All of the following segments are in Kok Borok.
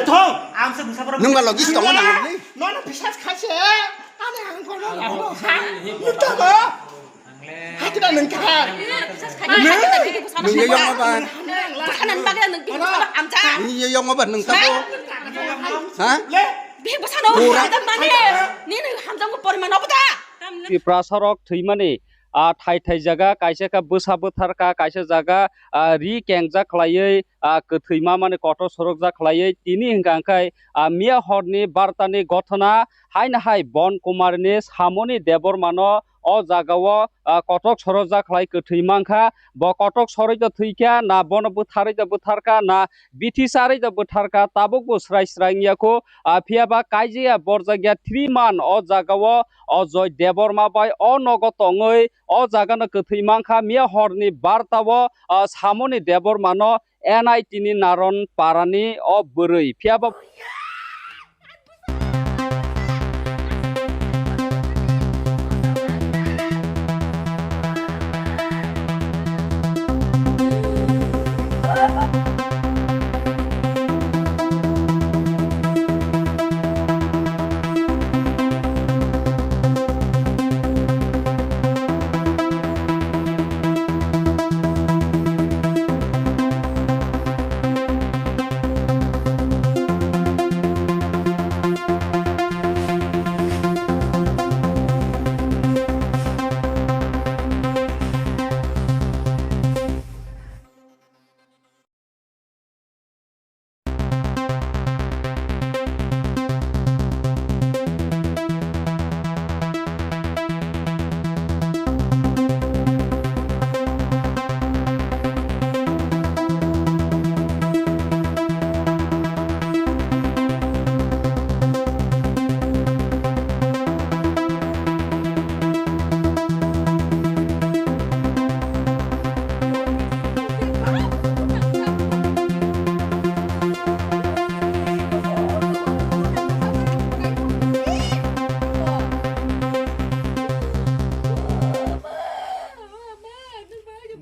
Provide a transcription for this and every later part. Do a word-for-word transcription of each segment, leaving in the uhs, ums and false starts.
Thong, ang se bwsa borok. Nwng ba logis tongo nang ni? Nono bisas khaise. Ani ang kono labo kha. Nukta ba? Hati na nwng kha. Nwng ye yong ba? Bwsano bagwi nwng bini bwsano amcha. Nwng ye yong ba nwng ta ko? Ha? Bini bwsano hamjak mani. Nini hamjakgo poriman obo da. Tiprasa rok thwimani, ah, thai thai jaga, kaisa khe bwsa bwthar kha, kaisa jaga, ah, ri kengjak khlaiwi, ah, kwthwi ma mani kotor sorokjak khlaiwi. Tini hwnkha khe, ah, miya horni bartani gothona haino hai Bon Kumarni samoni Debbarmano o jagao, ah, kotok sorokjak khlai kwthwi mankha. Bo kotok soroi do thwikha, na bono bwtharwi do bwtharkha, na bithi charwi do bwtharkha, tabukbo srai srai wngya kho. Ah, phiya ba kaijaya borjakya three month o jagao o Joy Debbarma bai o nogo tongwi o jagano kwthwi mankha. Miya horni bartao, ah, samoni Debbarmano N I T ni Naron parani o bwrwi. Phiya ba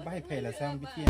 Bahai phaila sa ang bithi.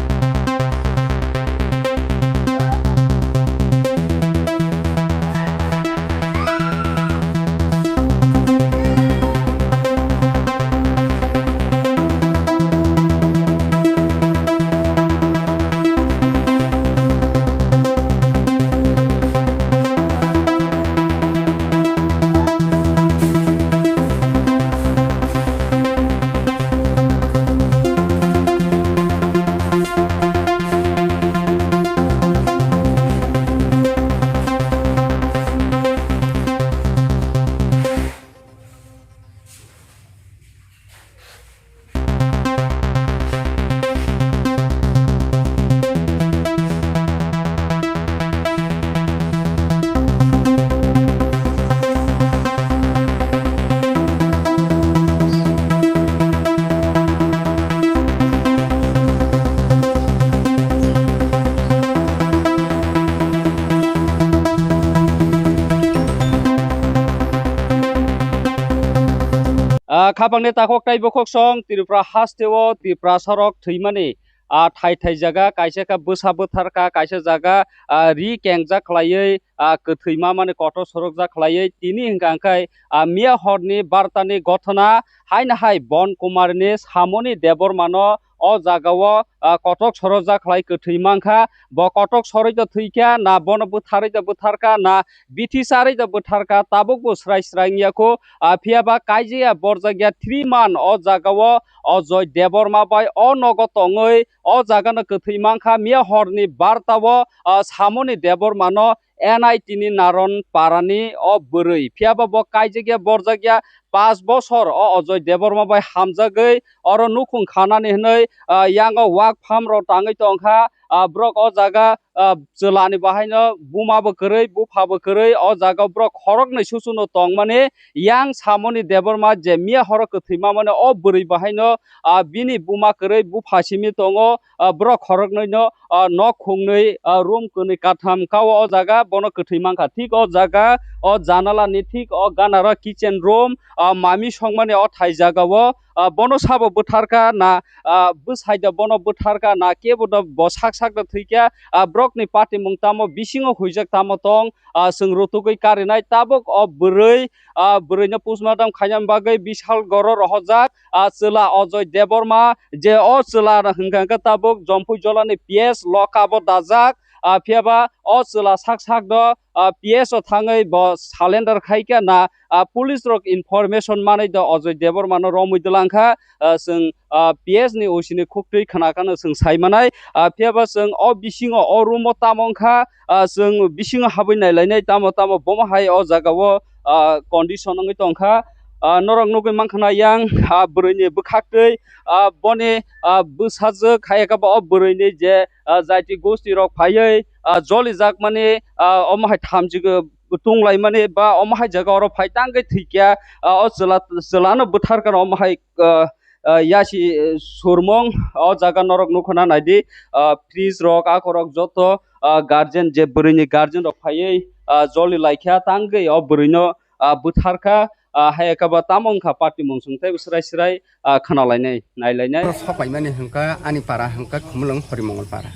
Ah, khapangni takhuk tei bukhuk song Tripura hasteo Tiprasa rok thwimani, ah, thai thai jaga, kaisa khe bwsa bwthar kha, kaisa jaga, ah, ri kengjak khlaiwi, ah, kwthwi ma mani kotor sorokjak khlaiwi. Tini hwnkha khe, ah, miya horni bartani gothona haino hai Bon Kumarni samoni Debbarmano o jagao, ah, kotok sorojak khlai kwthwi mankha. Bo kotok soroi do thwikha, na bono bwtharwi do bwtharkha, na bithi charwi do bwtharkha, tabukbo srai srai wngya kho. Ah, phiya ba kaijaya borjakya three month o jagao o Joy Debbarma bai o nogo tongwi o jagano kwthwi mankha. Miya horni bartao, ah, samoni Debbarmano N I T ni Naron parani o bwrwi. Phiya ba bo kaijakya borjakya paanch bosor o Ajoy Debbarma bai hamjagwi oro nukhung khanani hwnwi, ah, yango wak pham rok tangwi tongkha. Ah, borok o jaga, ah, chwlani bahaino buma bo kwrwi, bupha bo kwrwi, o jaga borok khoroknwi suchuno tongmani. Yang samoni Debbarma je miya horo kwthwi mamani o bwrwi bahaino, ah, bini buma kwrwi bupha simi tongo. Ah, borok khoroknwi no, ah, nok khungnwi, ah, room kwnwi katham kao o jaga bono kwthwi mankha. Thik o jaga o janala ni thik o ganaro kitchen room, ah, mami songmani o thai jagao, ah, bono sabo bwtharkha na, ah, bwsai da bono bwtharkha na kebo da bo sak sak da thwikha, ah, borok Bokni patimung tamo bisingo huijak tamo tong, ah, chwng rutugwi karinai. Tabuk o bwrwi, ah, bwrwino postmortem khaina bagwi Bishalgoro rohorjak, ah, chwla Ajoy Debbarma, je o chwla hwnkha hwnkhe tabuk Jompui Jolani P S lokabo dajak, ah, phiyaba o chwla sak sakno, ah, P S o thangwi bo surrender khaikha na, ah, police rok information manwi do Ajoy Debbarmano romwi dwlangkha, ah, chwng, ah, P S ni O C ni khuktwi khwnakhano chwng saimanai, ah, phiyaba chwng o bisingo o room o tamo wngkha, ah, chwng bisingo habwi nailainai tamo tamo bomo hai o jagao, ah, condition wngwi tongkha. Ah, norok nugwi mankha na yang, ah, bwrwini bwkhaktwi, ah, boni, ah, bwsajwk hai khe bo o bwrwini je, ah, jaiti gosti rok phaiwi, ah, jolijakmani, ah, omo hai thamjik, ah, tunglaimani ba omo hai jaga oro phai tangwi thwikya, ah, o chwla, chwlano bwtharkha omo hai, ah, ah, yasi, eh, surmung o jaga norok nukhuna naidi, ah, fridge rok, akorok joto, ah, guardian je bwrwini guardian rok phaiwi, ah, joli laikha tangwi o bwrwino, ah, bwtharkha, ah, hai khe bo tamo wngkha patimung chwng tei srai srai, ah, khna lainai, nai lainai. Oro sok paimani hwnkha ani para hwnkha Khumulwng Horimongol para.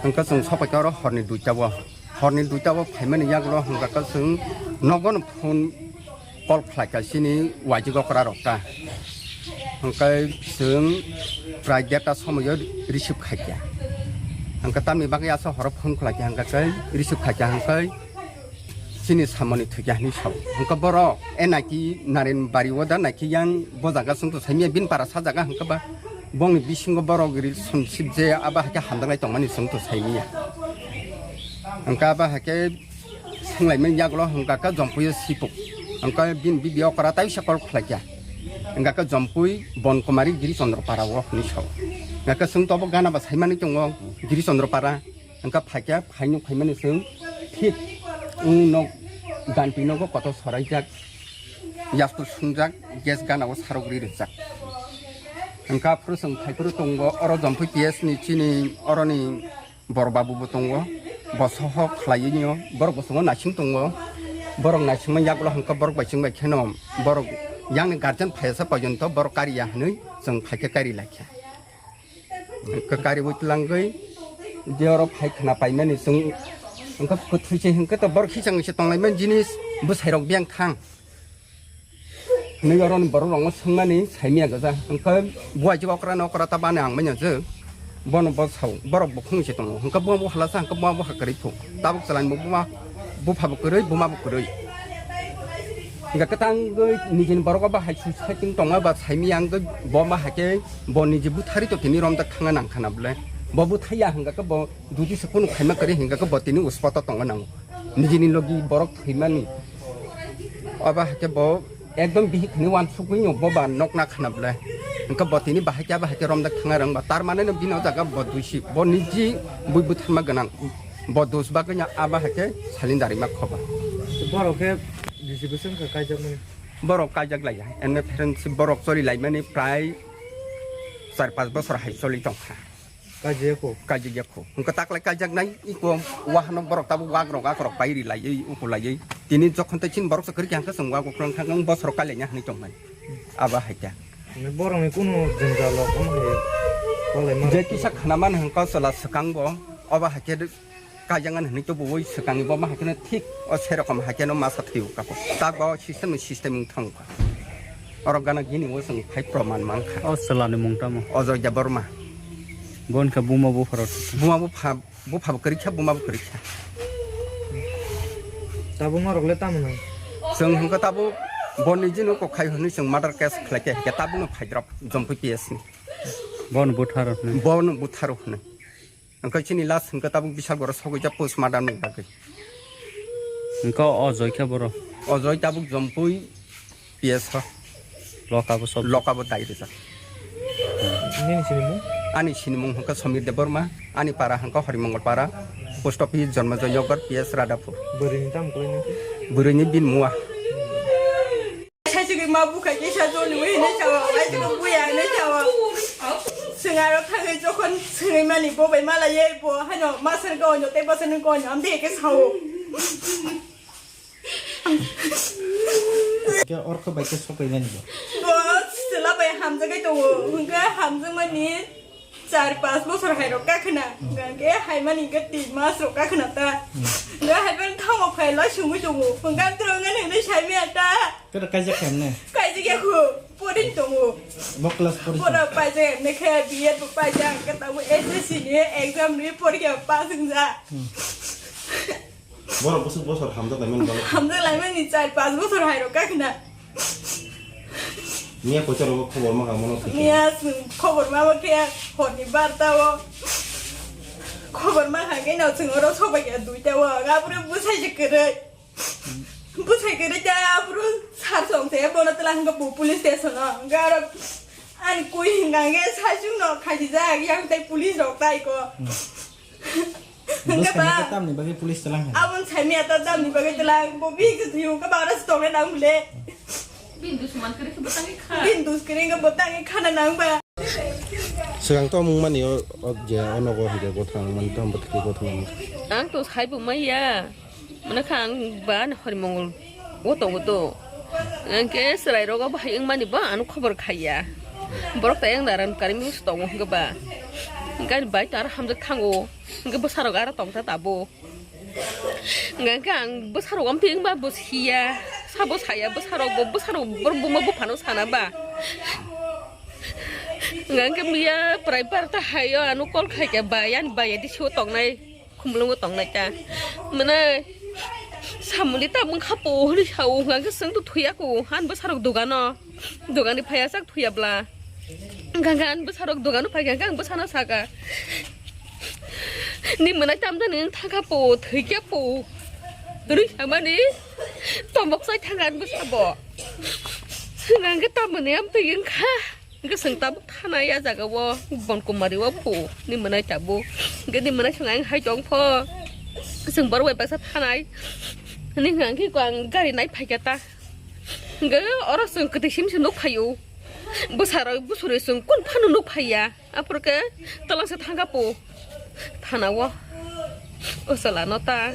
Hwnkha chwng sok paikha oro horni duita o. Horni duita o phaimani yagulo hwnkha khe chwng nogo no phone call khlaikha chini wajik okra rok ta. Hwnkhe chwng prai derta somoio receive khaikha. Hwnkhe tamni bagwi asa horo phone khlaikha hwnkha khe receive khaikha hwnkhe chini samani thwikya hinwi sao. Hwnkhe borok, e naiki Narenbari o da naiki yang bo jaga chwngto saimanya bini para sa jaga hwnkhe ba bongni bisingo borok relationship je abo haikhe hamjaknai tongmani chwngto saimanya. Hwnkhe abo haikhe swnglaimani yagulo hwnkha khe Jompuio sipuk. Hwnkhe bini bibi okra taisa call khlaikha. Hwnkha khe Jompui Bonkumari Giri Chandra para o hinwi sao. Hwnkha khe chwngto obo gana ba saimani tongo Giri Chandra para. Hwnkha phaikha, phaino phaimani chwng thik, wng nok, ganti nogo kotor soraijak, yasku sungjak, gas gana o sarok ri rwjak. Hwnkha phuru chwng phaiphuru tongo, oro Jompui P S ni chini oroni bor babu bo tongo, bo sohok khlaiwi nw, borok bo chwngno naising tongo, borok naisingma yagulo hwnkha borok bai chwng bai kheno, borok yang ni guardian phaiyasa porjonto borok kariya hinwi chwng phaikha kari laikha. Hwnkhe kariwi twlangwi je oro phai khna paimani chwng hwnkhe kwthwi se hwnkhe to borok hisang se tonglaimani jinis bwsairok biyang thang hinwi oroni borok rokno swngmani saimanya gajak. Hwnkhe buai je okra no okra ta bani ang manya je bono bo sao borok bukhung se tongo hwnkhe bo bo halasa hwnkhe bo bo hakwrwi phu tabuk chwlaini bo buma bupha bo kwrwi buma bo kwrwi. Hingke kwtangwi nijini borok bo hai sui saiting tongma ba saimiyang bo ma haikhe bo niji buthari to tini romjak thangna nangkha na bwle. Bo buthaiya hingke bo duti se kunu khaima kwrwi hingke bo tini uspoto tongna nango. Nijini logi borok thwimani. Obo haikhe bo ekdom bihik hinwi wansukgwi bo ba nokna khana bwle. Hingke bo tini bahai khe abo haikhe romjak thangna rwngba. Tar mane no bini o jaga bo duisi. Bo niji bui butharma gwnang. Bo dos bagwi no abo haikhe salin darima khoba. Borok khe D C bwswk wngkha kaijakmani? Borok kaijak laiya. Ene phereng si borok choli laimani prai char panch bosor hai choli tongkha. Kaijak ya kho? Kaijak ya kho. Hwnkhe taklai kaijaknai iko wahano borok tabuk wagrok akorok pai ri laiwi uku laiwi. Tini jokhon tei chini borok se kwrwi khe hwnkhe chwng wago khwlwng thangkhe bosor kailaina hinwi tongmani. Abo hai khe. Borokni kunu jwngjal rok omo hai kwlai mano. Je kisa khna mani hwnkhe chwla swkang bo obo hai khe kaijaknani hinwi tubuwi swkangni bo ma haikhe thik o serokom haikhe masa thwiwi kako. Tabuk bo system ni system wng thangkha. Oro gana gini o chwng phai proman mankha. O chwlani mung tamo? Ajoy Debbarma. Bo wngkha buma bupha rok. Buma bupha, bupha bo kwrwi kha, buma bo kwrwi kha. Tabuk norok le tamo nang? Chwng hwnkhe tabuk boni jino kok khai hwnwi chwng murder case khlai khe, khe tabukno phaidrop Jompui P S ni. Bono butharo hwnwi? Bono butharo hwnwi. Hwnkhe chini last hwnkhe tabuk Bishalgoro sogwi jak postmortem ni bagwi. Hwnkhe o Ajoy khe borok? Ajoy tabuk Jompui P S o. Loka bo sob? Loka bo dai rijak. Nini sinimung? Ani sinimung hwnkhe Samir Debbarma, ani para hwnkhe Horimongol para, post office Jonmojoy Nagar, P S Radhapur. Bwrwini tamo kwlai nang khe? Bwrwini bini mua. Saisugwi ma bukha kisa joliwi hinwi sao, aisugwi buya hinwi sao. Chwng aro thangwi jokhon swngwi mani bo bai malaiwi bo haino masar gaonyo tei bosonwi gaonyo amde khe sao. Khe orkho bai khe sokoi mani bo. Bo chwla bai hamjagwi tongo, hwnkhe hamjakmani Char pas bosor hai rok kakhna. Hwnkhe hai mani hwnkhe tin mas rok kakhna ta. Hwnkhe hai mani thango phai lai sungwi tongo. Hwnkhe ang twrwngani hwnwi saimaya ta. Kero kaijak khe hwnwi? Kaijak ya khu. Poring tongo. Bo class poring tongo. Pora paijak hwnwi khe B Ed bo paijak. Hwnkhe tabuk S S C ni exam ni porikha pass wngjak. Borok bwswk bosor hamjak laimani bagwi. Hamjak laimani char pas bosor hai rok kakhna. Miya kochar rogo khobor ma kamo no thikya. Miya khobor ma khe horni barta o. Khobor ma kha khe no chwng oro sobai khe duita o. Gabro bwsai se kwrwi. Bwsai kwrwi ta abro sar song se bono tlang ga police station o. Garo ani kui hinga ge sai chung no khaji jak yang tai police rok tai ko. Bwskango khe tamni bagwi police tlang hwnwi? Abon saimaya ta tamni bagwi tlang, bo bihik se thwiyo, khe bara se tongna nang bole. Bini dus man kwrwi khe bwtangwi kha. Bini dus kwrwi khe bwtangwi khana nang ba. Swkang to mung mani o, o je o nogo hwnkhe gotha mani tamo bwthwkhe gotha mani. Ang to sai bo maya. Mane kha ang ba ani hori mongol. O tongo to. Hwnkhe chwrai rogo bahai wngmani bo ano khobor khaiya. Borok tai ang daran kari mung se tongo hwnkhe ba. Hwnkhe ani bai to aro hamjak thango. Hwnkhe bwsarok aro tongta tabuk. Hwnkhe ang bwsarok amtwi wngma bo siya. Sabo saya bwsarok bo bwsarok borok buma buphano sana ba. Hwnkhe miya prai barta hayo ano call khaikha ba, ani bai adi sio tongnai. Khumlungo tongnai ta. Mane samungni ta mung kha po hwnwi sao, hwnkhe chwng to thwiya ko, han bwsarok dogano, dogani phaiya sak thwiya bla. Hwnkhe han bwsarok dogano phaikha, hwnkhe ang bwsano saka, "Ni mwnai tamjani wng thangkha po, thwikya po." Rwi samani tombok chai thangkha han bwsabo. Hwnkhe tamoni amtwi wngkha. Hwnkhe chwng tabuk thanai a jaga o Bonkumari o phu ni mwnai tabuk. Hwnkhe ni mwnai chwng ang hai tong pho. Chwng borok bai baksa thanai. Hwnwi hwnkha hwnkhe ang gari nai phaikha ta. Hwnkhe oro chwng kwtwi sim se nuk phaio. Bwsarok bwswrwi chwng kun phano nuk phaiya. Aphuru khe twlangsa thangkha phu. Thana o. O chwla no ta.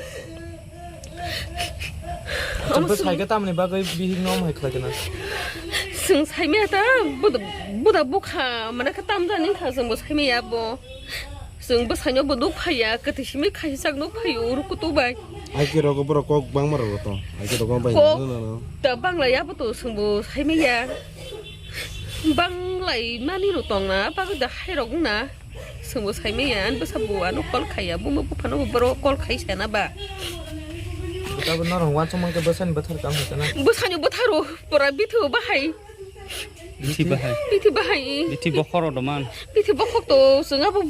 Omo bwsai khe tamni bagwi bihik no omo hai khlai khe na? Chwng saimaya ta, buda, buda bukha, mane khe tamjani wngkha, chwng bo saimaya bo. Chwng bwsai no bo nuk phaiya, kwthwi simi khaisa sak nuk phaio, uru kutu bai. Aike rogo borok kok bangma rogo to. Aike rogo bai. Kok no, no, no. Ta bangla ya bo to, chwng bo saimaya. Banglai mani rok tong na, bagwi da hai rok wng na. Chwngbo saimaya, ani bwsa bo ano call khaiya, buma buphano bo borok call khai sana ba. Tabuk norok uansukma khe bwsani bwthar tamo hwnka na? Bwsani bwtharo pura bithu bahai. Bithi bahai. Bithi bahai. Bithi bokhoro doman. Bithi bokhok to chwng abo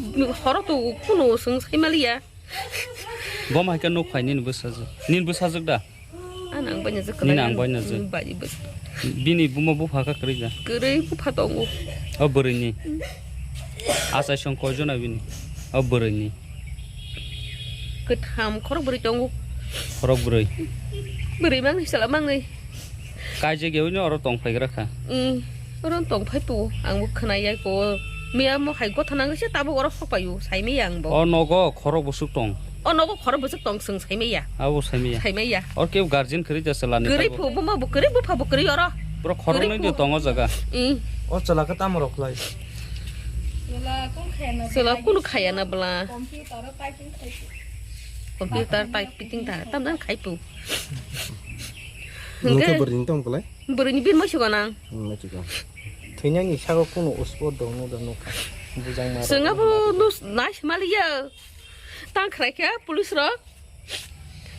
horo to kuno chwng saimaliya. Bo mai khe nuk phai nini bwsajwk. Nini bwsajwk da? Ani ang bainajak. Nini ang bainajak. Bai bwsa. Bini buma bupha kha kwrwi da? Kwrwi bupha tongo. O bwrwini. Achai song koi jona bini? O bwrwini. Kwtham khorok bwrwi tongo. Khorok bwrwi. Bwrwi mangni sala mangni. Kaijak yaui no oro tong phaigra kha. Mm. Oro tong phai tu ang bo khwnai yai ko. Miya mo hai gotha nang se tabuk oro sok payu, sai miya ang bo. O nogo khorok bwswk tong. O nogo khorok bwswk tong, chwng sai miya. Abo sai miya. Sai miya. Or ke guardian kwrwi da chwla ni. Kwrwi phu, buma bo kwrwi, bupha bo kwrwi oro. Bro khorok nai de tong o jaga. Mm. O chwla khe tamo rok lai. Chwla kunu khaya na bwla. Computer typing ta tam jang khai tu. Nokha bwrwini tong kwlai? Bwrwini bini moisu gwnang. Hmm, moisu gwnang. Thwinani sago kunu uspo dongno da nokha. Bujang ma. Chwng abo nus nai se maliya. Tang khwlai kha police rok.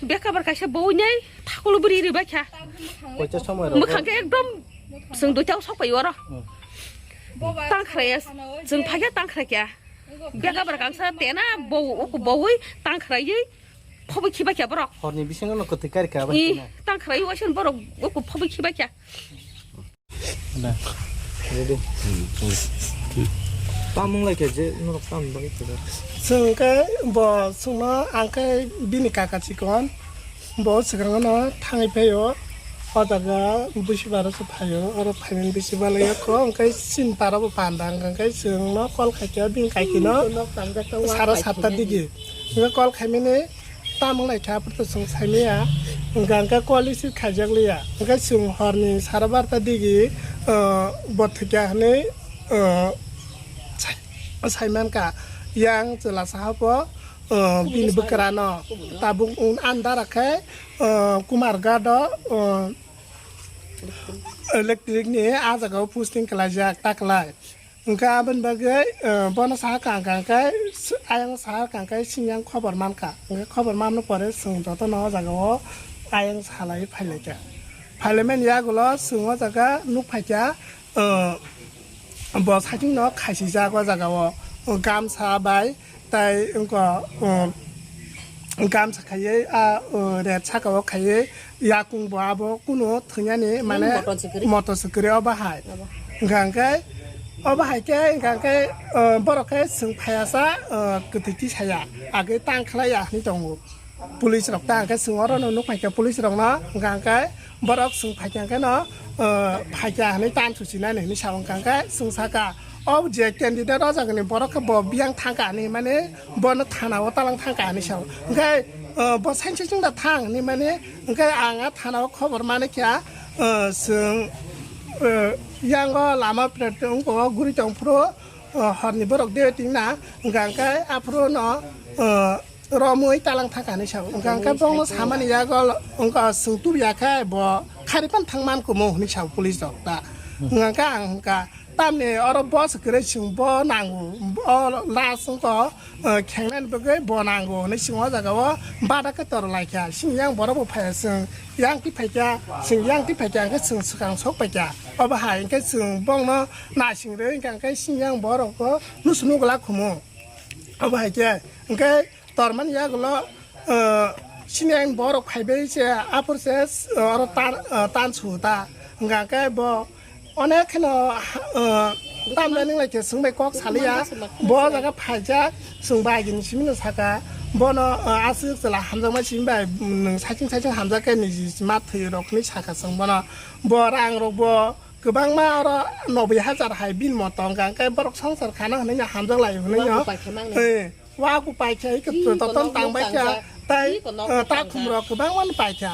Bekabar kaisa bowinai thakolo bwrwi ribai kha. Koita somoi rok. Mwkhang khe ekdom chwng duita o sok pai oro. Hmm. Tang khwlai ya, chwng phai kha tang khwlai kha. Bekabar kangsa tena bow, uku bowi tang khwlaiwi. Khobo khiba kya borok. Horni bisingo no kwtwi kari kha bai. I, tang khwlai waisa borok, o khobo khiba kya. Na. Ready. Tamung lai khe je norok tam bai khe. Chwng khe bo chwngno ang khe bini kaka chikon. Bo swkang no thangwi phaio. O jaga busi baro se phaio. Oro phaimani bisi balai kho. Ang khe sin para bo panda ang khe chwngno call khai khe bini kaiki no. Sara satta digi. Hingke call khaimani tamung lai khe aphuru chwng saimaya, hingke hingke call receive khaijak liya. Hingke chwng horni sara barta digi, ah, bothikya hinui, ah, sai-, Saimankha yang chwla saha po, uh, bini bwkrano tabuk andara khe, uh, Kumarghat o, uh, electric ni a jaga o posting khlaijak ta kwlai. Hwnkhe aboni bagwi, uh, bono saha kang kang khe, ayang saha kang khe singyang khobor mankha. Hwnkhe khobor mamno pore chwng jotono o jaga o ayang salai phailaikha. Phailaimani yagulo chwng o jaga nuk phaikha, uh, bo saichung no khaisijak o jaga o, uh, gamsa bai tai wngkha, uh, gamsa khaiwi a, uh, red saka o khaiwi yakung bo abo kunu thwinani mane moto swkri. Moto swkri o bahai. Hwnkha hwnkhe o bahai khe hwnkha hwnkhe, uh, borok khe chwng phaiya sa, uh, kwthwi tisaya agwi tang khlaiya hinwi tongo. Police rok ta hwnkhe chwng oro no nuk phaikha police rok no hwnkha hwnkhe borok chwng phaikha hwnkhe no, uh, phaikha hinwi tan suchinani hinwi sa hwnkha hwnkhe chwng saka o je candidate o jagani borok khe bo biyang thangkha hinwi mani bono thana o talang thangkha hinwi sa hwnkhe, uh, bo sainsa chwngda thang hinwi mani hwnkhe ang a thana o khobor mani kha, uh, chwng, uh, yango lama pret wngkha o guri tong phuru, uh, horni borok de tingna hwnkha hwnkhe aphuru no, uh, romwi talang thangkha hinwi sao. Hwnkha hwnkhe bongno samani yago wngkha chwng tubuya khe bo khari phano thang man kumu hinwi sao police rok ta. Hwnkha hwnkhe ang hwnkha tamni oro bo se kwrwi chwng bo nango, o last wngkha, uh, khengnani bagwi bo nango hinwi chwng o jaga o bada khe tor lai kha. Chini yang borok bo phaiya chwng yang ti phaikha, chwng yang ti phaikha hwnkhe chwng swkang sok paikha. Obo hai hwnkhe chwng bongno naising rwi hwnkha hwnkhe chini yang borok bo nusu nugula khumu. Obo hai khe hwnkhe tormani yagulo, uh, sini ang borok phaibai se aphuru se, uh, oro tan, uh, tan su ta. Hwnkha khe bo onek kheno, uh, tamjani lai khe swngbai kok saliya. Bo jaga phaijak, chwng bai agini simi no saka. Bono, uh, aswk chwla hamjakma simi bai, mm, nwng saichung saichung hamjak khe niji ma thwi rok hinwi saka chwng bono. Bo rang rok bo kwbangma oro noboi hajar hai bini moto hwnkha khe borok songsar khana hwnwi no hamjak lai hwnwi no. Wa ku paikha mang nai. Eh, wa ku paikha, iko. Iko toton nok tang nok bai kha, tangjak. Tai, iko nok eh, nok takhum tangjak. Rok kwbangma no paikha.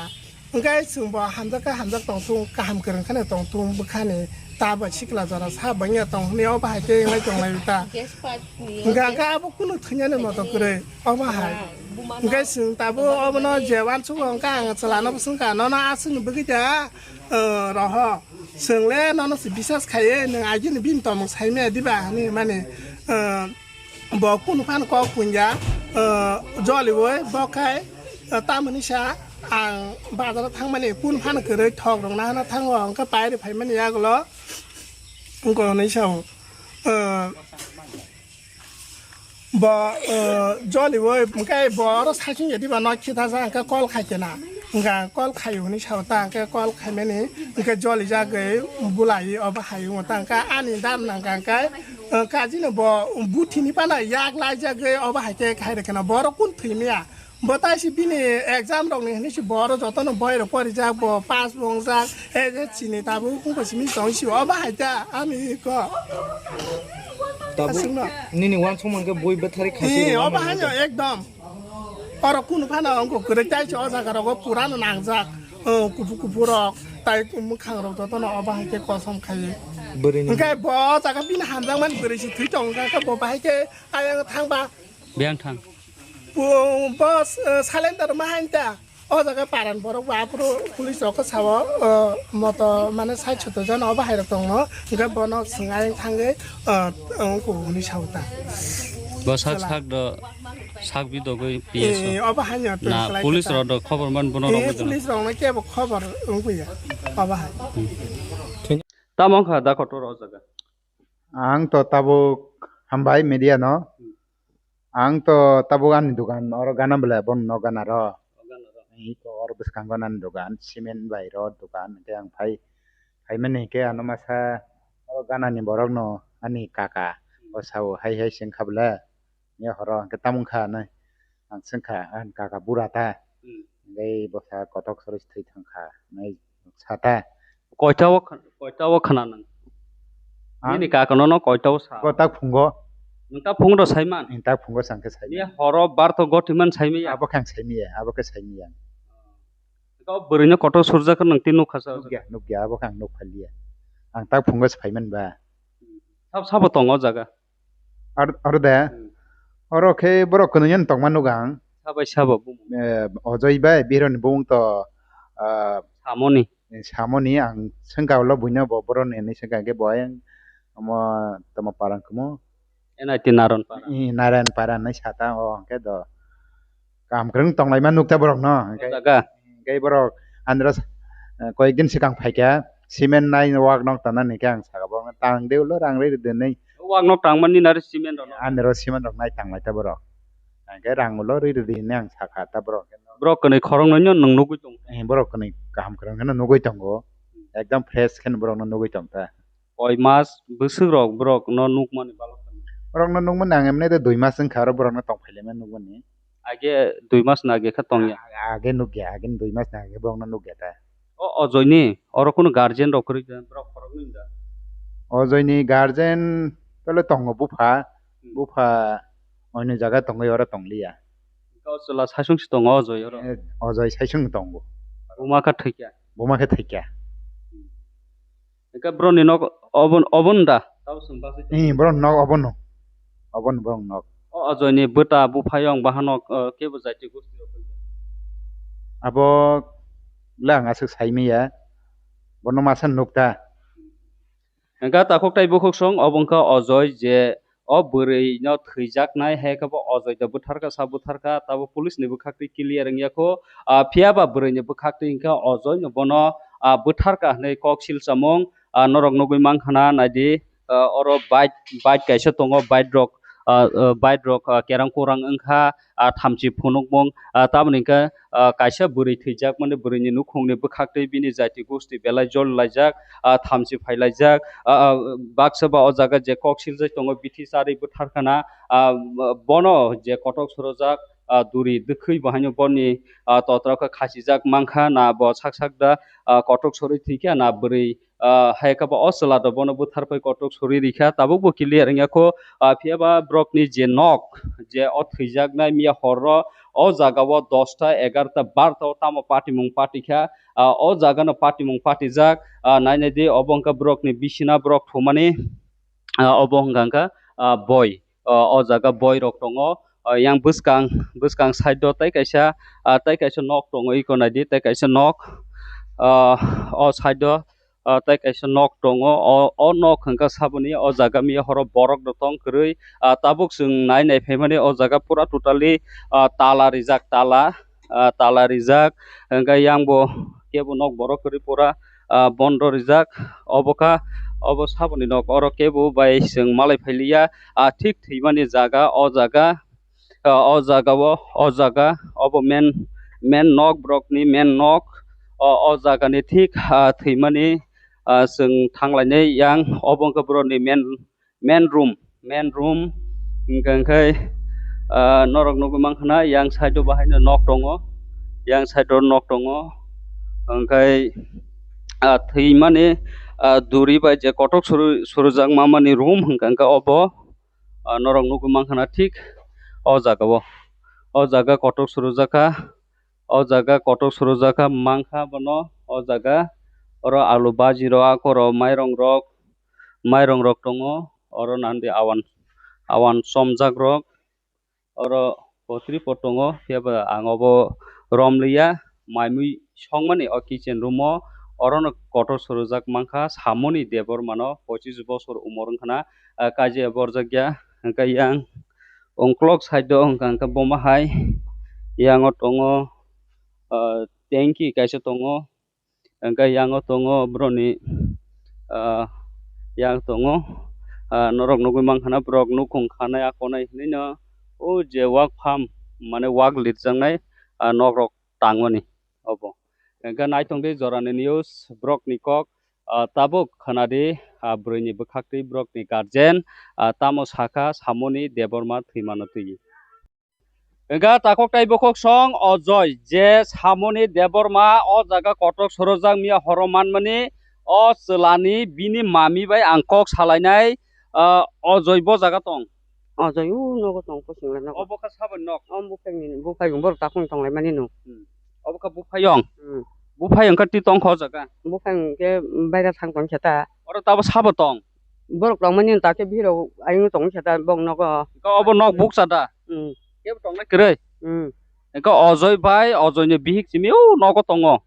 Hwnkhe chwng bo hamjak khe hamjak tong thung, kaham kwrwng kheno tong thung bwkhani ta bai sikla jora sa bangya tong hwnwi o bahai khe wngnai tong lai ta. Gas pipe ni, hwnkhe gas. Hwnkhe abo kunu thwinani moto kwrwi o bahai. Ah, buma hwnkhe no. Chwng tabuk obono je wansuk o hwnkhe ang chwla no bwswng kha nono aswk ni bwgwi ta, eh, roho. Chwng le nono se bisas khaiwi nwng agini bini tongmung saimaya diba hinwi mani, eh, Bo kunu phano kok punja, eh, joliui bo khai, eh, tamoni sa ang bazaro thangmani kunu phano kwrwi thok rok nahana thango, hwnkhe pairi phaimani yagulo wngkha hinwi sao. Eh, bo, eh, joliui hwnkhe bo oro saichung ya diba nok khitha sa hwnkhe kol khai kena. Hwnkha kol khaio hinwi sao ta, hwnkhe kol khaimani hwnkhe joli jagwi bulai obo hai wngkha ta, hwnkhe ani dan nangkha hwnkhe, eh, kajino bo buthini phano yak laijagwi obo hai khe khai rwkheno borok kun thwimya. Bo taisi bini exam rokni hinwi si bo oro jotono boi rok porijak, bo pass bo wngjak, S S C ni tabuk wngkha simi tong si obo hai ta ani ko. Tabuk aswkno. Nini wansukmang khe bui bwthari khasi. Ee, rwma obo nangya haino ta. Ekdom. Oro kunu phano wngkha kwrwi taisi o jaga rogo purano nangjak. O kuphur kuphur rok tai mwkhang rok jotono obo hai khe kosom khai. Bwrwini. Hwnkhe bo o jaga bini hamjakmani bwrwi se thwi tong kha khe bo bahai khe ayang thangba. Biyang thang. Bo, bo, eh, salendar ma hain ta. O jaga paran borok bo aphuru police rok khe sao, eh, moto mane sait soto jon obo hai rok tongo. Hwnkhe bono swng ayang thangwi, eh, wngkha hwnwi sao ta. Bo sak Sala. Sak do, sak bidogwi P S o. Eh, obo hai no twi Na, kwlai police kha ta. Rok do khobor man bono Eh, rok no. Police rok no kebo khobor wngkha ya. Obo hai. Hmm. Tamo wngkha da kotor o jaga. Ang to tabuk hambai media no. Hmm. Ang to tabuk ani dukan oro gana bwle, bono nok gana ro. Nok gana ro. Iko oro bwskango nani dukan, cement bai rod dukan, hwnkhe ang phai, phaimani hwnkhe ano masa oro gana ni borok no ani kaka, o sao hai hai se wngkha bwle, ya horo hwnkhe tamo wngkha hinwi ang swngkha, ani kaka bura ta, hmm, hwnkhe bwsa kotok sori se thwi thangkha hinwi sa ta. Koita o khn-, koita o khna nang? Ha? Nini kaka nono koita o sa? Ko tak phungo. Nwng tak phungo do saiman? Nwng tak phungo sang khe saiman. Ye horo bar to goti man saimaya? Abo khe ang saimaya, abo khe saimaya. Ko bwrwino kotor surjak nwng tin nukha sa? Nukya, nukya, abo khe ang nuk phaliya. Ang tak phungo se phaiman ba. Sab sabo tongo jaga? Ar-, aro de? Hmm. Oro khe borok kwnwi yan tongma nugo ang. Sabai sabo bumung? Eh, Ojoi bai Bihironi bumung to, ah, Samoni. Eh, Samoni ang swngkha ulo buino bo boroni hinwi swngkha hwnkhe bo ayang omo tamo parang kamo. N I T Naran Para. Eh, Naran Para hinwi sata o hwnkhe do. Kaham kwrwng tonglaima nukta borokno. O jaga. Hwnkhe borok andro, eh, koyekdin swkang phaikha, cement nai wak nok tanani hwnkhe ang sakha borokno, "Tang de ulo, rang rwi rwdi," hinwi. Wak nok tangmani nari cement rok. Andro cement rok nai tanglaita borok. Hwnkhe rang ulo rwi rwdi hinwi ang sakha ta borok. Borok kwnwi khoroknwi no nwng nugwi tongo. Eh, borok kwnwi kaham kwrwng kheno nugwi tongo. Ekdom fresh kheno borokno nugwi tongkha. Koi mas bwswk rok borok no nukmani balok tong? Borok no nukmani ang emne de dui mas wngkha oro borok no tong phailaimani nukmani. Age dui mas na age kha tongya? A-, age nukya, age dui mas na age borok no nukya ta. O Ojoi ni oro kunu guardian rok kwrwi da, borok khorok nwi da? Ojoi ni guardian tole tongo bupha, hmm, bupha oino jaga tongwi oro tongliya. Kau chwla saisung si tongo Ojoi oro? Eh, Ojoi saisung tongo. Buma kha thwikya? Buma khe thwikya. Hwnkhe boroni nok obon, obon da? Tamo chwng bagwi tongo. Eh, borok nok obono. Obono borok nok. O Ojoi ni bwta buphayong bahanok, eh, kebo jaiti gosti rok wngkha? Abo le ang aswk saimanya. Bono masa nukta. Hwnkhe takhuk tai bukhuk song obo wngkha Ojoi je o bwrwi no thwijaknai, hai khe bo Ojoi da bwtharkha, sa bwtharkha, tabo police ni bwkhaktwi clear wngya kho. Ah, phiya ba bwrwi ni bwkhaktwi hwnkhe Ojoi no bono, ah, bwtharkha hinwi kok sil chamung, ah, norok nugwi mankha na, naidi, ah, oro bike, bike kaisa tongo, bike rok, ah, ah, bike rok, ah, kerang kurang wngkha, ah, thamchi phunukmung, ah, tamoni hwnkhe, ah, kaisa bwrwi thwijak mani, bwrwi ni nukhung ni bwkhaktwi bini jati gosti belai jol laijak, ah, thamchi phai laijak, ah, ah, baksa ba o jaga je kok siljak tongo, bithi charwi bwtharkha na, ah, bono je kotok sorojak, ah, duri dwkhwi bo haino boni, ah, totra khe khachijak mankha na, bo sak sak da, ah, kotok sorwi thwikha na bwrwi, ah, hai khe bo o chwla do bono bwtharpai kotok sorwi rikha, tabuk bo clear wngya kho, ah, phiya ba borok ni je nok, je o thwijaknai miya hor ro o jaga o dosta, egarota, barota o tamo patimung patikha, ah, o jaga no patimung patijak, ah, nai nai di obo wngkha borok ni bisina borok thumani, ah, obo wngkha wngkha, ah, boi, ah, o jaga boi rok tongo, ah, yang bwskang, bwskang side o tei kaisa, ah, tei kaisa nok tongo, iko nai di tei kaisa nok, ah, o side o, ah, tei kaisa nok tongo. O, o nok hwnkha saboni o jaga miya horo borok rok tong kwrwi. Ah, tabuk chwng nai nai phaimani o jaga pura totally, ah, tala rijak, tala, ah, tala rijak. Hwnkhe yang bo kebo nok borok kwrwi pura, ah, bondo rijak. Obo kha, obo saboni nok, oro kebo bai chwng malai phailiya. Ah, thik thwimani jaga o jaga. Ah, o jaga o, o jaga obo main, main nok, borok ni main nok. O, o jaga ni thik, ah, thwimani, ah, chwng thanglainai yang obo wngkha borok ni main, main room, main room. Hwnkhe, hwnkhe, ah, norok nugwi mankha na yang side o bahai no nok tongo, yang side o nok tongo. Hwnkhe, ah, thwimani, ah, duri bai je kotok suru-, surujak mamani room hwnkha hwnkhe obo. Ah, norok nugwi mankha na thik o jaga o. O jaga kotok surujak kha, o jaga kotok surujak kha, mankha bono o jaga. Oro alu baji rok, akorok, mairong rok, mairong rok tongo. Oro nandi awan, awan chomjak rok. Oro kotri po tongo, phiya ba ang obo romliya, mai mui songmani o kitchen room o. Orono kotor sorojak mankha, Samoni Debbarma no, pochis bosor umor wngkha na, ah, kaje borjak ya. Hwnkhe yang ongkolok side o hwnkha hwnkhe boma hai, yang o tongo, ah, tanki kaisa tongo. Hwnkhe yang o tongo borokni, ah, yang tongo, ah, norok nugwi mankha na borok nukhung khanai a konai hinwi no o je wak pham mane wak lirjaknai, ah, nok rok tangmani obo. Hwnkhe naitong di jorani news borokni kok, ah, tabuk khwnadi, ah, bwrwini bwkhaktwi borokni guardian, ah, tamo sakha Samoni Debbarma thwimano twi. Hwnkha takhuk tai bukhuk song o Joy je Samoni Debbarma o jaga kotok sorojak miya horo manmani o chwlani bini mami bai ang kok salainai, ah, o Joy bo jaga tong. O Joy o nogo tong, pusingo nogo. Obo kha saboni nok? Om buphayni, buphayung borok takhung tonglaimani no. Hmm. Obo kha buphayung? Hmm. Buphayung kha twi tongkha o jaga? Buphayung khe baira thang tongkha ta. Oro tabo sabo tong? Borok tongmani ta khe bihirok ayung tongwi khe ta bok nogo. Ka obo nok bukcha da? Hmm. Kebo tongnai kwrwi? Hmm. Ka Ojoi bai Ojoi ni bihik simi o nogo tongo.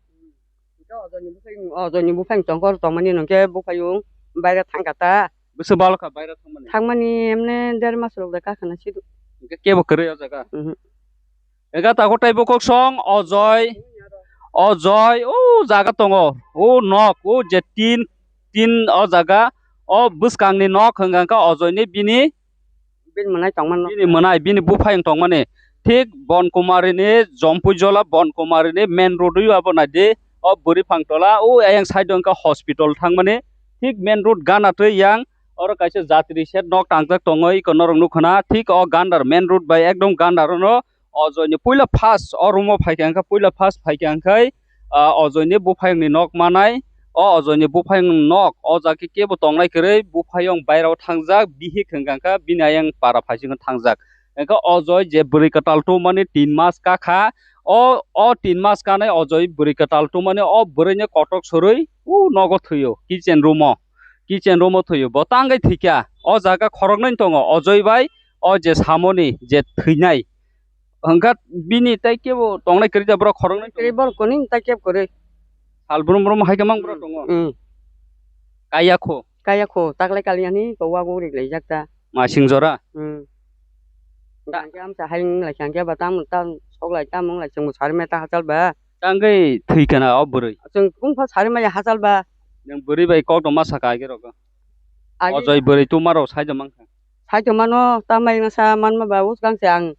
Ka Ojoi ni buphai, Ojoi ni buphai tongkor tongmani nungkhe buphai yung baira thangkha ta. Bwswk balo kha baira thangmani? Thangmani emne der mas rok de kakhana sidu. Hingke kebo kwrwi o jaga? Mhm. Ega tago tei bo kok song Ojoi. Ojoi o jaga tongo. O nok o je tin, tin o jaga. O bwskang ni nok hwnka kha Ojoi ni bini Bini mwnai tongmano. Bini mwnai, bini buphayung tongmani. Thik Bon Kumari ni Jompui Jola Bon Kumari ni main road o abo naidi. O bwrwi phang tola, o ayang side o wngkha hospital thangmani. Thik main road gana twi yang, oro kaisa jatri shed nok tangjak tongo, iko norok nukha na. Thik o gandar main road bai ekdom gandar ono. O joini puila first o room o phaikha wngkha, puila first phaikha wngkhai, ah, o joini buphayungni nok manai. O, o joini buphayung nok, o jaga kebo tongnai kwrwi, buphayung bairao thangjak, bihik hwnkha kha, bini ayang para phaisingo thangjak. Hwnkha o joi je bwrwi kwtal tubumani tin mas kakha, o, o tin mas kanai o joi bwrwi kwtal tubumani o bwrwini kotok sorwi, o nogo thwio, kitchen room o, kitchen room o thwio, bo tangwi thwikha, o jaga khoroknwi tongo, o joi bai, o je samoni je thwinai, Hwnkha bini tai kebo tongnai kwrwi da borok khoroknwi tongo. Kwrwi borok kuni tai kebo kwrwi. Sal brum brum hai khe mang borok tongo. Hmm. Kaya kho. Kaya kho, taklai kali ani ko wago rik lai jak ta. Masing jora. Hmm. Ta- Hwnkhe amsa hai wng lai khe ba tam tam sok lai tam wng lai chwng bo sari meta hachal ba. Tangwi thwi kana o bwrwi. Chwng kung pha sari maya hachal ba. Nang bwrwi bai kok tongma saka age rok. Age- O joi bwrwi tuma rok sai da mang kha. Sai tongmano, tambai masa manma ba, bwskang se ang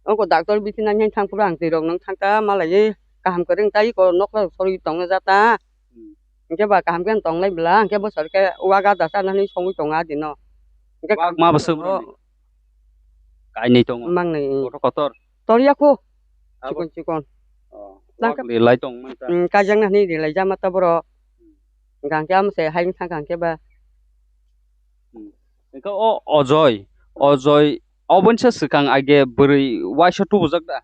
oko doctor bisinani thang phuru ang twi rok nang thang ta malai kaham kwrwng tai iko nokla sorwi tongna jata. Hmm. Hwnkhe ba kaham khe tong lai bwla, hwnkhe bwsar khe waga da cha nani songwi tongo adino. Hwnkhe wak kaham ma khe bwswk tongo. Kainwi tongo. Mangnwi. Kotor kotor. Tor ya kho. Abo- Chikon chikon. Oh, nang wak khe le lai tong man ta. Hmm, kajak nani ri lai jama ta boro. Hmm. Hwnkhe amo se hai thang kha hwnkhe ba. Hmm. Hwnkhe o Ojoi, Ojoi, oboni se swkang age bwrwi waisa tubujak da?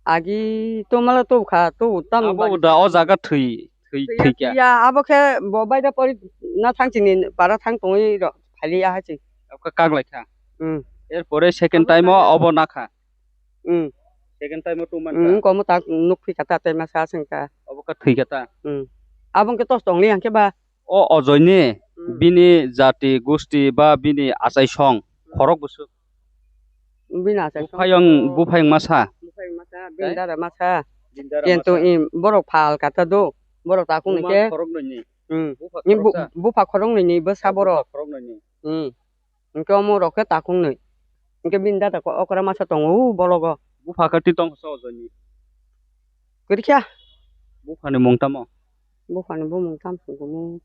Agi to mala to kha, to tam abo bani da o jaga thwi, thwi, thwi kya? Ya, abo khe bo baida pori na thang chini para thang tongwi ro, phali ya ha chi. Abo khe kak lai kha? Hmm. Er pore second time o obo na kha? Hmm. Second time o tubman kha? Hmm, komo tak nuk phi kha ta, tai ma sa sing kha. Obo khe thwi kha ta? Hmm. Abo khe tos tong li ang khe ba? O Ojoi ni, hmm, bini jati, gusti ba bini achai song, hmm, khorok bwswk? Bini achai song. Buphayung, buphayung masa? Buphayung masa, bini dada masa. Bini dada masa. Kintu i borok phal kata do, borok takung ni khe. Buma khorok nwi ni. Hmm. Bupha khorok sa? Bupha khorok nwi ni bwsa borok. Bupha khorok nwi ni. Hmm. Hwnkhe omo rok khe takung nwi. Hwnkhe bini dada ko okra masa tongo u bologo. Bupha khe twi tong sa Ojoi ni? Kwrwi kha. Buphani mung tamo? Buphani bumung tam sung kumu.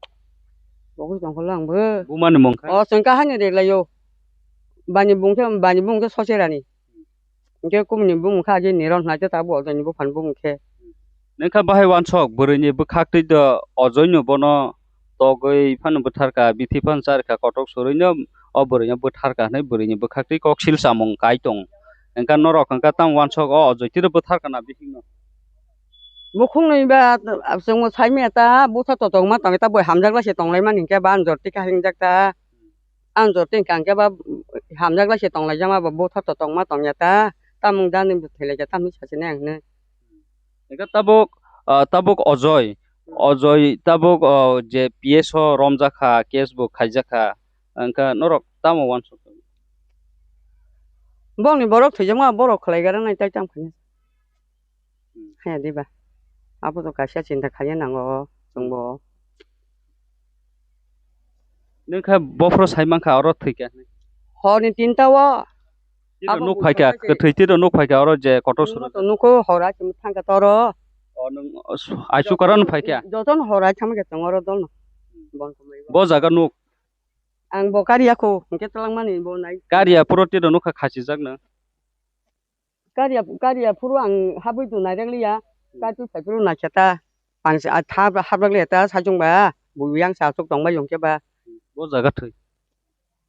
Bo khe tong kha lang bo. Bumani mung kha? O chwng kha hani rek lai o. Bani bung khe, bani bung khe Socherani. Hwnkhe kumuni bumung kha agi Niron hwnai khe tabuk Ojoi ni buphani bumung khe. Nokha bahai wansok bwrwi ni bwkhak twi do Ojoi no bono togwi phano bwthar kha, bithi phano char kha, kotok sorwi no o bwrwi no bwthar kha hwnwi bwrwi ni bwkhak twi kok sil chamung kai tong. Hwnkha norok hwnkha tamo wansok o Ojoi twi ro bwthar kha na bihik no? Bukhuk nwi ba chwng bo sai manya ta bwtha totokma tong ta boi hamjak lai se tong lai mani hwnkhe ba ang jor twi kha hingjak ta. Ang jor twi hwnkha hwnkhe ba hamjak lai se tong lai jama bo bwtha totokma tong ya ta. Tamung dani bo thwi lai kha tamni sa se nai ang hwnwi. Hwnkhe tabuk, ah, tabuk Ojoi, hmm, Ojoi tabuk, oh, je P S o romjak kha, case bo khaijak kha, hwnkhe norok tamo wansok? Bongni borok thwijakma borok khlai gara nai tai tam khainai. Hmm. Haya diba? Abo to kaisa chinta khaina nango chwngbo. Nwng khe bophro sai mankha oro thwikha. Horni tinta o. Tiro abo nuk phaikha, buphro kwthwi tiro nuk phaikha oro je kotor suru. To nukho hora chum thangkha toro. O nwng aisu karon phaikha. Joton hora chama khe tongo oro dolno. Bon kumai. Bo jaga nuk. Ang bo kariya kho, hwnkhe twlangmani bo nai. Kariya phuru tiro nukha khachijak no. Kariya, kariya phuru ang habwi tong nairakliya. Hmm. Kaitu phaiphuru naikhe ta. Ang se, ah, thap, haprakliya ta saichung ba. Bo yang sa aswk tongbai yong khe ba. Bo jaga thwi.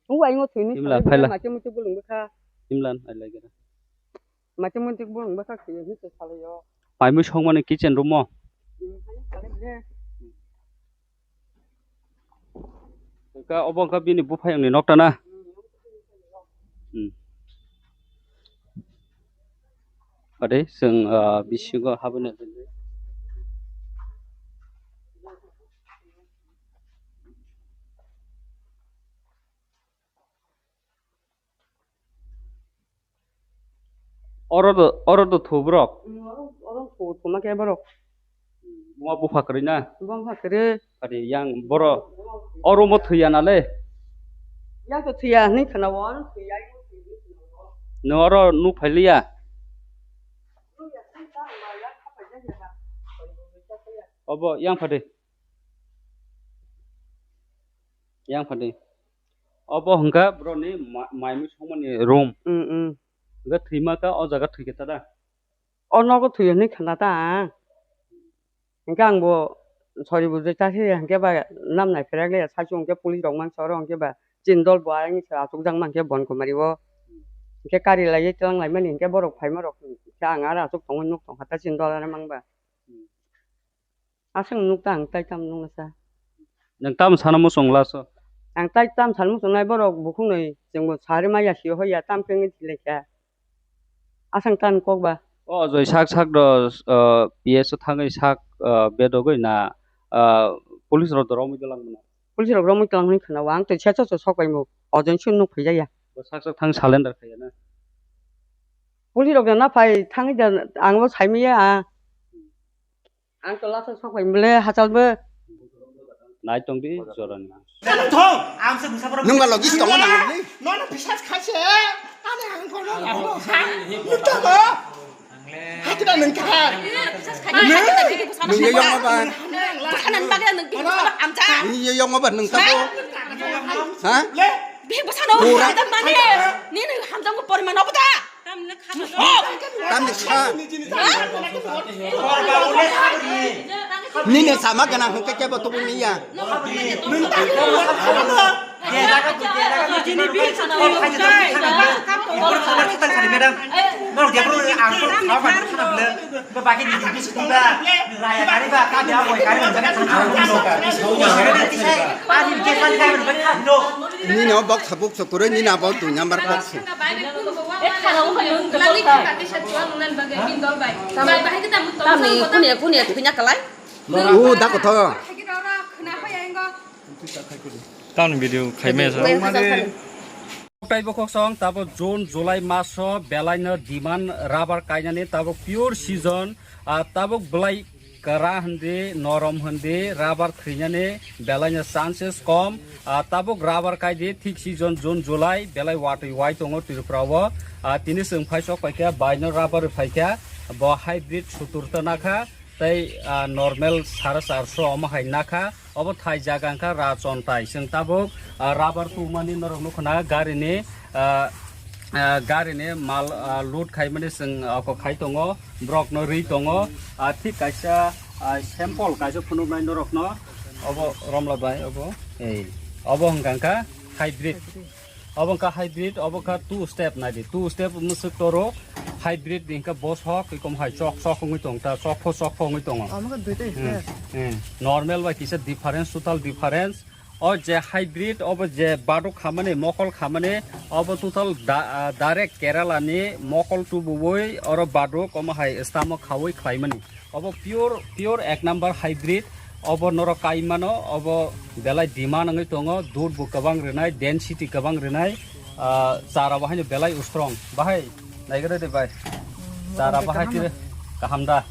Ung ai ngo thwini. Himla phaila. Mati muti bulung bwkha. Himla ai lai gara. Mati muti bulung bwkha khwi hi se salai yo. Paimui songmani kitchen room o. Hmm, hai salai de. Ka obo wngkha bini buphayungni nokta na? Hmm. Ade, chwng, ah, bisingo habwino. Oro do, oro do thu borok. Hmm, oro, oro thu, thuma khe borok. Mo bupha kwrwi na? Bupha kwrwi. Ade yang boro. Oro mo thwiya nale? Yang to thwiya hinwi khwna o, oro thwiya. No oro nuk phailiya? Obo yang phade. Yang phade. Obo hwnkha boroni ma-, mai mui songmani room. Mm, mm. Hwnkhe thwima kha o jaga thwikha tada? O nogo thwi hwnwi khna ta ang. Hwnkhe ang bo sori bujui ta khe hwnkhe ba nam nai pherak le saichung hwnkhe police rok mangsa oro hwnkhe ba chini dol bo ayang se achukjak mankhe Bon Kumari o. Hwnkhe kari laiwi twlang laimani hwnkhe borok phaima rok hwnkhe ang aro achuk tongwi nuk tongkha ta chini dol ano mangba. Aswk nuk ta ang tai tam nukna sa. Nwng tamo sana muchung laso? Ang tai tam sana muchungnai borok bukhuknwi chwngbo sarwi maya sio hoya tam khe wngwi thwilaikha. Aswk tan kok ba. O Ajoi sak sak do, uh, P S o thangwi sak, uh, bedogwi na, uh, police rok do romwi dolang mano? Police rok romwi tlang hwnwi khwna o ang twi secho cho sok bai mo Ajoi swi nuk phai jaya. Bo sak sak thang surrender khaiya na? Police rok na phai thangwi da ang bo saimaya. Ang tola sa sok bai mole hachal bo. Nai tong di jorani. Thong, ang se busa borok. Nung ba logis tongo nang ni? Nono bisas khaise. Ani ang kono nang ha. Nung to bo. Hakida nung ka. Nung ye yong ba. Nung ye yong ba nung ta bo. Ha? Bihik bwsano hamjak mani, nini hamjakmung poriman obo da? Tamni kha. Tamni kha. Nini sama gana hwnkhe kebo tubu niya. Madam, norok de bro ang ko kha ba khana bole. Ba bagi di di sida. Raya kari ba ka dia boy kari ba. Nini o box habuk sokore nini abo tu nyambar box. Tamni kunia kunia thwinya kalai. U da kotho. Tamni video khaimaya sa. Taibo koksong tabo June July maso belaino demand rubber kainani tabo pure season, ah, tabuk belai kwra hindi, norom hindi, rubber thwinani belaino chances kom. Ah, tabuk rubber kaidi thik season June July belai watwi wai tongo Tripura o. Ah, tini chwng phai sok paikha baino rubber phaikha bo hybrid sutur ta nakha. Tei, ah, normal sara charso omo hai nakha. Obo thai jaga wngkha Rachon thai. Chwng tabuk, ah, rubber tumani norok nukho na garini, ah, ah, garini mal, ah, load khaimani chwng oko khai tongo. Borokno rwi tongo. Ah, thik kaisa, ah, sample kaisa phunuknai norokno. Obo Romla bai obo. Ei, obo hwnkha hybrid. Obo wngkha hybrid, obo wngkha two step naidi. Two step mwswk toro hybrid ni hwnkha bo sok, ikom hai chok chok wngwi tong ta, chok pho chok pho wngwi tongo. Omo khe duitai Hmm, step. Hmm. Normal bai kisa difference, total difference. O je hybrid, obo je baduk khamani, mokol khamani, obo total da-, ah, direct Kerala ni mokol tubuwi oro baduk, omo hai stamok khawi khlaimani. Obo pure, pure ek number hybrid. Obo norok kai mano, obo belai demand wngwi tongo, dud bo kwbang rwnai, density kwbang rwnai, ah, chara bo haino belai strong. Bahai, naigra de bai. Chara bahai tire kaham da.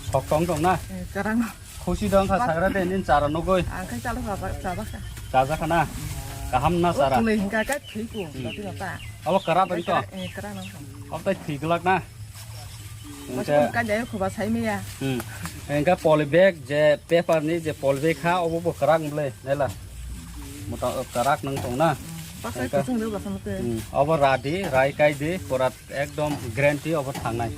Sok tong tong na? Eh, karang. Khusi dong kha sagra de nin chara nugui. Ang khai chala chaba, chaba kha. Chaja khana? Kaham na chara? Kunui hingka ka thwi ku, Hmm. dati data. Abo kara bari to? Eh, kara nang. Abo tai thwi glak na? Masa Engka, ka jai khuba sai miya. Hmm. Engka poly bag je paper ni je poly bag ha, obo bo kwrak mble, nela. Mota kwrak nang tong na. Pasai Engka. Kuchung de basa mate. Hmm. Obo radi, rai kai di, pura ekdom guarantee obo thangnai.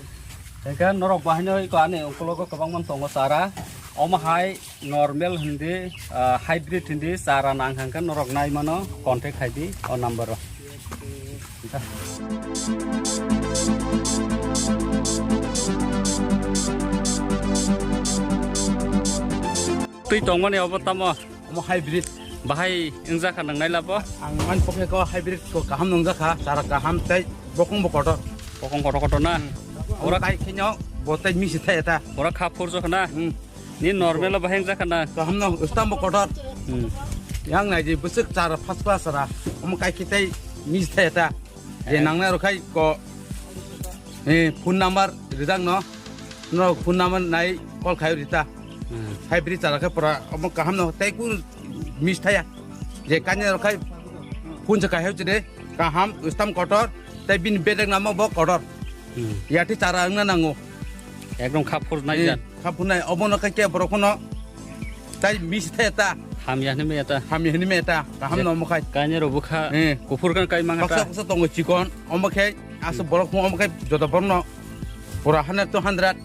Engka norok bahai no iko ani ungkulogo kwbangma tongo chara. Omo hai normal hindi, ah, hybrid hindi chara nang hangkhe norok nai mano, contact khai di o number o. Twi tongmani obo tamo? Omo hybrid. Bahai wngjakha nang nailabo? Ang man pokhe ko hybrid ko kaham nungjak kha, chara kaham tei bokong bo kotor. Bokong kotor kotor na? Hmm. Ora Ora kai khenyo bo tei misi thai eta. Ora kha phurjak na? Hmm. Ni normal bahai wngjakha na? Kaham no stam bo kotor. Hmm. Yang nai di bwswk chara first class chara. Omo kai khe tei misi thai eta. Je Eh. nangnai rok khai ko, eh, phone number rijak no. No phone number nai call khai rita. Hmm. Hybrid chara khe pura omo kaham no tei kun miss thaya. Je kanya rok khai phone se khai chide kaham stam kotor tei bini bedek namo bo kotor. Hmm. Yati chara wngna nango. Ekdom kha phur nai Eh, jan. Kha phur nai obo no khai ke borok no tai miss thaya ta. Hamya hwnwi maya ta. Hamya hwnwi maya ta. Kaham Je no omo khai. Kanya rok bwkha Eh. kuphur kan kai manga Baksa ta. baksa tongo chikon omo khai aswk Hmm. borok phung omo khai joto borok no pura hundred to hundred.